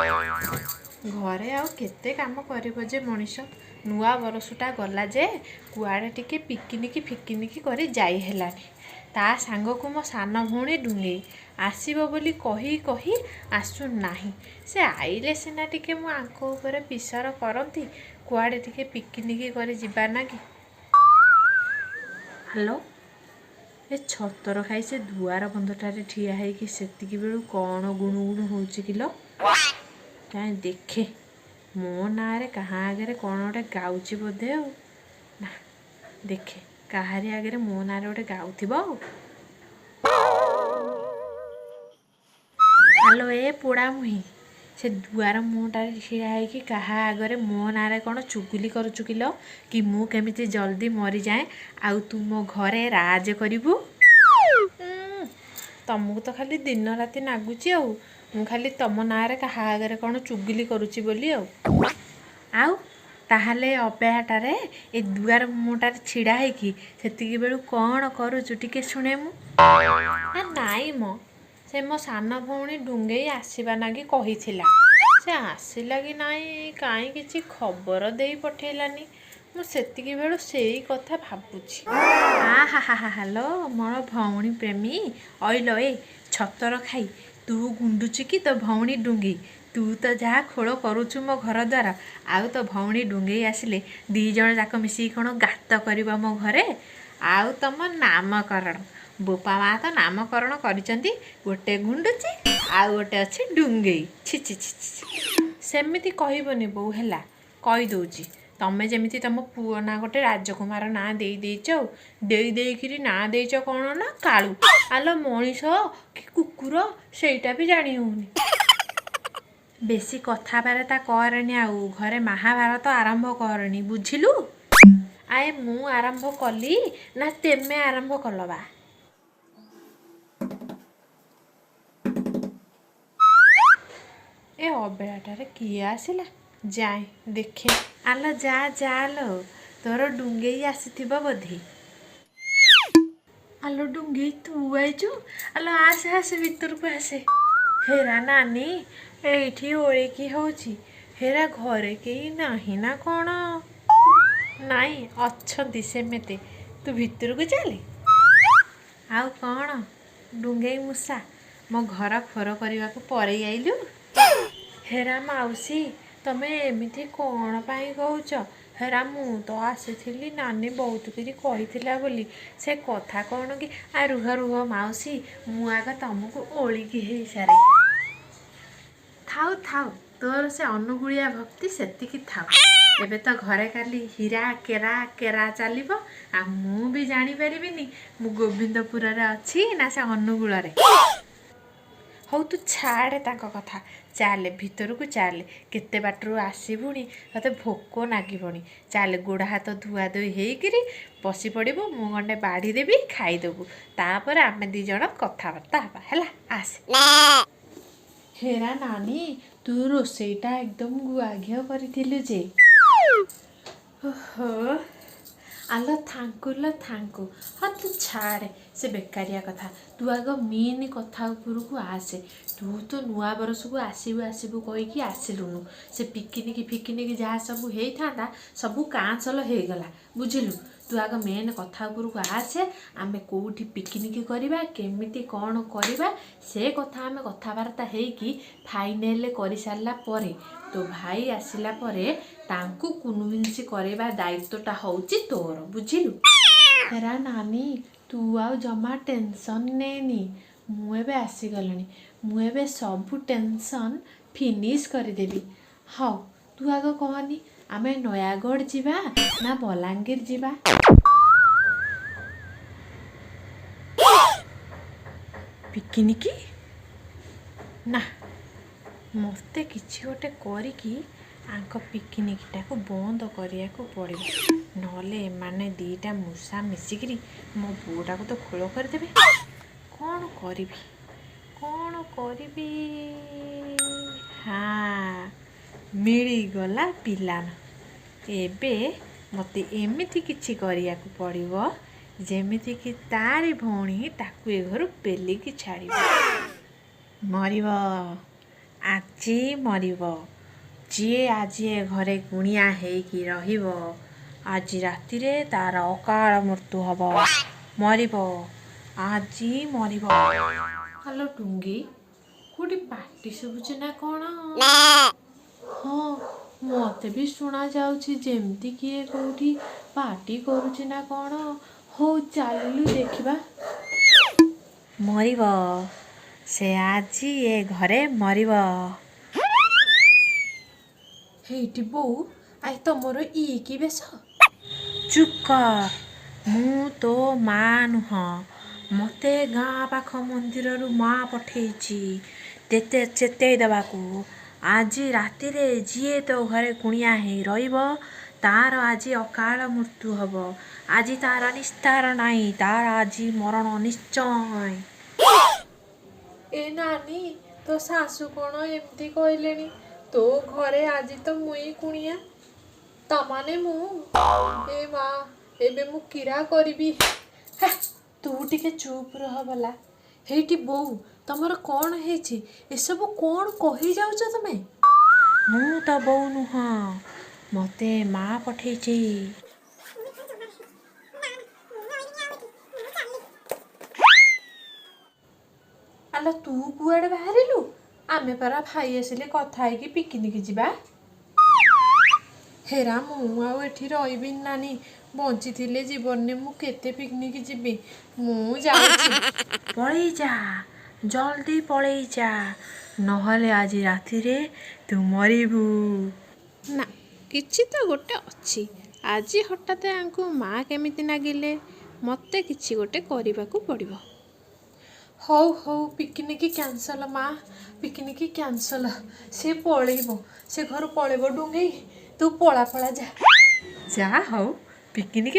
ଘରେ ଆଉ କେତେ କାମ କରିବ ଯେ ମଣିଷ। ନୂଆ ବରଷଟା ଗଲା ଯେ କୁଆଡ଼େ ଟିକେ ପିକିନିକି ଫିକିନିକି କରି ଯାଇ ହେଲାନି। ତା ସାଙ୍ଗକୁ ମୋ ସାନ ଭଉଣୀ ଡୁଙ୍ଗେଇ ଆସିବ ବୋଲି କହି କହି ଆସୁନାହିଁ। ସେ ଆଇଲେ ସିନା ଟିକେ ମୁଁ ଆଙ୍କ ଉପରେ ପିସର କରନ୍ତି କୁଆଡ଼େ ଟିକେ ପିକିନିକି କରି ଯିବା ନାଗି। ହ୍ୟାଲୋ, ଏ ଛତର ଖାଇ ସେ ଦୁଆର ବନ୍ଧଟାରେ ଠିଆ ହେଇକି ସେତିକି ବେଳୁ କ'ଣ ଗୁଣୁ ଗୁଣୁ ହେଉଛି କିଲୋ? କାଇଁ ଦେଖେ, ମୋ ନାଁରେ କାହା ଆଗରେ କ'ଣ ଗୋଟେ ଗାଉଛି ବୋଧେ। ଆଉ ନା ଦେଖେ, କାହାରି ଆଗରେ ମୋ ନାଁରେ ଗୋଟେ ଗାଉଥିବ। ଆଉ ହ୍ୟାଲୋ, ଏ ପୋଡ଼ା ମୁହିଁ, ସେ ଦୁଆର ମୁହଁଟାରେ ଠିଆ ହେଇକି କାହା ଆଗରେ ମୋ ନାଁରେ କ'ଣ ଚୁଗୁଲି କରୁଛୁ କିଲୋ? କି ମୁଁ କେମିତି ଜଲ୍ଦି ମରିଯାଏଁ ଆଉ ତୁ ମୋ ଘରେ ରାଜ କରିବୁ? ତମକୁ ତ ଖାଲି ଦିନ ରାତି ନାଗୁଛି ଆଉ ମୁଁ ଖାଲି ତମ ନାଁରେ କାହା ଆଗରେ କ'ଣ ଚୁଗୁଲି କରୁଛି ବୋଲି। ଆଉ ଆଉ ତାହେଲେ ଅବେହାଟାରେ ଏ ଦୁଆର ମୁହଁଟାରେ ଛିଡ଼ା ହେଇକି ସେତିକି ବେଳୁ କ'ଣ କରୁଛୁ ଟିକେ ଶୁଣେ ମୁଁ। ନା ନାଇଁ ମ, ସେ ମୋ ସାନ ଭଉଣୀ ଡୁଙ୍ଗେଇ ଆସିବା ନାଗି କହିଥିଲା। ସେ ଆସିଲା କି ନାଇଁ କାହିଁ କିଛି ଖବର ଦେଇ ପଠେଇଲାନି। ମୁଁ ସେତିକି ବେଳୁ ସେଇ କଥା ଭାବୁଛି। ଆ ହା ହା ହା, ହାଲୋ ମୋର ଭଉଣୀ ପ୍ରେମୀ ଅଇଲ। ଏ ଛତର ଖାଇ, ତୁ ଗୁଣ୍ଡୁଚି କି ତୋ ଭଉଣୀ ଡୁଙ୍ଗେଇ? ତୁ ତ ଯାହା ଖୋଳ କରୁଛୁ ମୋ ଘର ଦ୍ୱାର, ଆଉ ତୋ ଭଉଣୀ ଡୁଙ୍ଗେଇ ଆସିଲେ ଦୁଇ ଜଣ ଯାକ ମିଶିକି କ'ଣ ଗାତ କରିବ ମୋ ଘରେ? ଆଉ ତମ ନାମକରଣ, ବୋପା ମା ତ ନାମକରଣ କରିଛନ୍ତି, ଗୋଟେ ଗୁଣ୍ଡୁଚି ଆଉ ଗୋଟେ ଅଛି ଡୁଙ୍ଗେଇ। ଛି ଛି ଛି ଛି। ସେମିତି କହିବନି ବୋଉ, ହେଲା, କହିଦେଉଛି। ତମେ ଯେମିତି ତମ ପୁଅ ନାଁ ଗୋଟେ ରାଜକୁମାର ନାଁ ଦେଇ ଦେଇଛ, ଆଉ ଦେଇ ଦେଇକିରି ନାଁ ଦେଇଛ କ'ଣ ନା କାଳୁ। ଆଲୋ ମଣିଷ କି କୁକୁର ସେଇଟା ବି ଜାଣି ହେଉନି। ବେଶୀ କଥାବାର୍ତ୍ତା କରନି, ଆଉ ଘରେ ମହାଭାରତ ଆରମ୍ଭ କରନି, ବୁଝିଲୁ? ଆଏ, ମୁଁ ଆରମ୍ଭ କଲି ନା ତେମେ ଆରମ୍ଭ କଲ ବା? ଏ ଅବେଳାଟାରେ କିଏ ଆସିଲା? ଯାଏ ଦେଖେ। ଆଲୋ ଯା ଯା ଲୋ, ତୋର ଡୁଙ୍ଗେଇ ଆସିଥିବ ବୋଧେ। ଆଲୋ ଡୁଙ୍ଗେଇ, ତୁ ଆଇଛୁ? ଆଲୋ ଆସେ ଆସେ, ଭିତରକୁ ଆସେ। ହେରା ନାନୀ, ଏଇଠି ଓଳିକି ହେଉଛି। ହେରା ଘରେ କେହି ନାହିଁ ନା କ'ଣ? ନାଇଁ, ଅଛନ୍ତି ସେମିତି, ତୁ ଭିତରକୁ ଚାଲେ। ଆଉ କ'ଣ ଡୁଙ୍ଗେଇ ମୂଷା, ମୋ ଘର ଖୋର କରିବାକୁ ପରେଇ ଆଇଲୁ? ହେରା ମାଉସୀ, ତମେ ଏମିତି କ'ଣ ପାଇଁ କହୁଛ? ହେରା ମୁଁ ତ ଆସିଥିଲି ନାନୀ ବହୁତ କିଛି କହିଥିଲା ବୋଲି। ସେ କଥା କ'ଣ କି, ଆ ରୁହ ରୁହ ମାଉସୀ, ମୁଁ ଆଗ ତମକୁ ଓଳିକି ହେଇସାରେ। ଥାଉ ଥାଉ, ତୋର ସେ ଅନୁଗୁଳିଆ ଭକ୍ତି ସେତିକି ଥାଉ। ଏବେ ତ ଘରେ କାଲି ହୀରା କେରା କେରା ଚାଲିବ, ଆଉ ମୁଁ ବି ଜାଣିପାରିବିନି ମୁଁ ଗୋବିନ୍ଦପୁରରେ ଅଛି ନା ସେ ଅନୁଗୁଳରେ। ହଉ, ତୁ ଛାଡ଼େ ତାଙ୍କ କଥା, ଚାଲେ ଭିତରକୁ ଚାଲେ। କେତେ ବାଟରୁ ଆସିବୁଣି, ତତେ ଭୋକ ନାଗିବଣି। ଚାଲେ, ଗୋଡ଼ ହାତ ଧୁଆ ଧୁଇ ହେଇକିରି ବସି ପଡ଼ିବୁ, ମୁଁ ଗଣ୍ଡେ ବାଢ଼ି ଦେବି, ଖାଇଦେବୁ। ତାପରେ ଆମେ ଦୁଇ ଜଣ କଥାବାର୍ତ୍ତା ହେବା, ହେଲା? ଆସେ। ହେରା ନାନୀ, ତୁ ରୋଷେଇଟା ଏକଦମ ଗୁଆ ଘିଅ କରିଥିଲୁ ଯେ। ଓହୋ, ଆଲୋ thank you low thank you. ହଁ, ତୁ ଛାଡ଼େ ସେ ବେକାରିଆ କଥା, ତୁ ଆଗ ମେନ୍ କଥା ଉପରକୁ ଆସେ। ତୁ ତ ନୂଆ ବରଷକୁ ଆସିବୁ ଆସିବୁ କହିକି ଆସିଲୁନୁ। ସେ ପିକିନିକି ଫିକିନିକି ଯାହା ସବୁ ହେଇଥାନ୍ତା ସବୁ କାଁସଲ ହେଇଗଲା, ବୁଝିଲୁ? ତୁ ଆଗ ମେନ୍ କଥା ଉପରକୁ ଆସେ। ଆମେ କେଉଁଠି ପିକିନିକି କରିବା, କେମିତି କ'ଣ କରିବା, ସେ କଥା ଆମେ କଥାବାର୍ତ୍ତା ହେଇକି ଫାଇନାଲ୍ କରିସାରିଲା ପରେ, ତୋ ଭାଇ ଆସିଲା ପରେ ତାଙ୍କୁ କନଭିନ୍ସ କରିବା ଦାୟିତ୍ୱଟା ହେଉଛି ତୋର, ବୁଝିଲୁ? ହେରା ନାନୀ, ତୁ ଆଉ ଜମା ଟେନସନ୍ ନେନି। ମୁଁ ଏବେ ଆସିଗଲିଣି, ମୁଁ ଏବେ ସବୁ ଟେନସନ୍ ଫିନିଶ୍ କରିଦେବି। ହଉ, ତୁ ଆଗ କହନି, ଆମେ ନୟାଗଡ଼ ଯିବା ନା ବଲାଙ୍ଗୀର ଯିବା ପିକିନିକି? ନା, ମୋତେ କିଛି ଗୋଟେ କରିକି ଆଙ୍କ ପିକିନିକିଟାକୁ ବନ୍ଦ କରିବାକୁ ପଡ଼ିବ, ନହେଲେ ଏମାନେ ଦୁଇଟା ମୂଷା ମିଶିକିରି ମୋ ପୁଅଟାକୁ ତ ଖୋଳ କରିଦେବେ। କ'ଣ କରିବି, କ'ଣ କରିବି? ହଁ, ମିଳିଗଲା ପିଲାନ। ଏବେ ମୋତେ ଏମିତି କିଛି କରିବାକୁ ପଡ଼ିବ ଯେମିତିକି ତାରି ଭଉଣୀ ତାକୁ ଏ ଘରୁ ପେଲିକି ଛାଡ଼ିବ। ମରିବ। ଆଜି ମରିବ। ଯିଏ ଆଜି ଏ ଘରେ ଗୁଣିଆ ହେଇକି ରହିବ, ଆଜି ରାତିରେ ତାର ଅକାଳ ମୃତ୍ୟୁ ହବ। ମରିବ, ଆଜି ମରିବ। ହ୍ୟାଲୋ ଟୁଙ୍ଗି, କୋଉଠି ପାଟି ଶୁଭୁଛି ନା କ'ଣ? ହଁ, ମୋତେ ବି ଶୁଣା ଯାଉଛି ଯେମିତି କିଏ କୋଉଠି ପାଟି କରୁଛି ନା କ'ଣ। ହଉ ଚାଲିଲୁ ଦେଖିବା। ମରିବ ସେ, ଆଜି ଏ ଘରେ ମରିବ। ହେଇଟି ବୋଉ, I ତମର ଇ କି ବେଶ? ଚୁପ୍ କର, ମୁଁ ତୋ ମା ନୁହଁ। ମୋତେ ଗାଁ ପାଖ ମନ୍ଦିରରୁ ମା ପଠେଇଛି ତେତେ ଚେତେଇ ଦେବାକୁ। ଆଜି ରାତିରେ ଯିଏ ତୋ ଘରେ କୁଣିଆ ହେଇ ରହିବ, ତାର ଆଜି ଅକାଳ ମୃତ୍ୟୁ ହବ। ଆଜି ତାର ନିସ୍ତାର ନାହିଁ, ତାର ଆଜି ମରଣ ନିଶ୍ଚୟ। ଏ ନାନୀ, ତୋ ଶାଶୁ କ'ଣ ଏମିତି କହିଲେଣି? ତୋ ଘରେ ଆଜି ତ ମୁଇଁ କୁଣିଆ, ତାମାନେ ମୁଁ। ଏ ମା, ଏବେ ମୁଁ କିରା କରିବି? ହେ, ତୁ ଟିକେ ଚୁପ୍ ରହ ଭଲା। ହେଇଟି ବୋଉ, ତମର କ'ଣ ହେଇଛି? ଏସବୁ କ'ଣ କହିଯାଉଛ ତମେ? ମୁଁ ତ ବୋଉ ନୁହଁ, ମୋତେ ମା ପଠେଇଛି। ଆଲୋ, ତୁ କୁଆଡ଼େ ବାହାରିଲୁ? ଆମେ ପରା ଭାଇ ଆସିଲେ କଥା ହେଇକି ପିକନିକ୍ ଯିବା। ହେରା, ମୁଁ ଆଉ ଏଠି ରହିବିନି ନାନୀ। ବଞ୍ଚିଥିଲେ ଜୀବନରେ ମୁଁ କେତେ ପିକନିକ୍ ଯିବି। ମୁଁ ଯାଉଛି। ପଳେଇ ଯା, ଜଲ୍ଦି ପଳେଇ ଯା, ନହେଲେ ଆଜି ରାତିରେ ତୁ ମରିବୁ। ନା, କିଛି ତ ଗୋଟେ ଅଛି। ଆଜି ହଠାତ୍ ୟାଙ୍କୁ ମା କେମିତି ନାଗିଲେ? ମୋତେ କିଛି ଗୋଟେ କରିବାକୁ ପଡ଼ିବ। ହଉ ହଉ, ପିକନିକ୍ କ୍ୟାନସଲ୍ ମା, ପିକନିକ୍ କ୍ୟାନସଲ୍। ସେ ପଳେଇବ, ସେ ଘରୁ ପଳେଇବ। ଡୁଙ୍ଗେଇ, ତୁ ପଳା ପଳା, ଯା ଯା। ହଉ, ପିକନିକ୍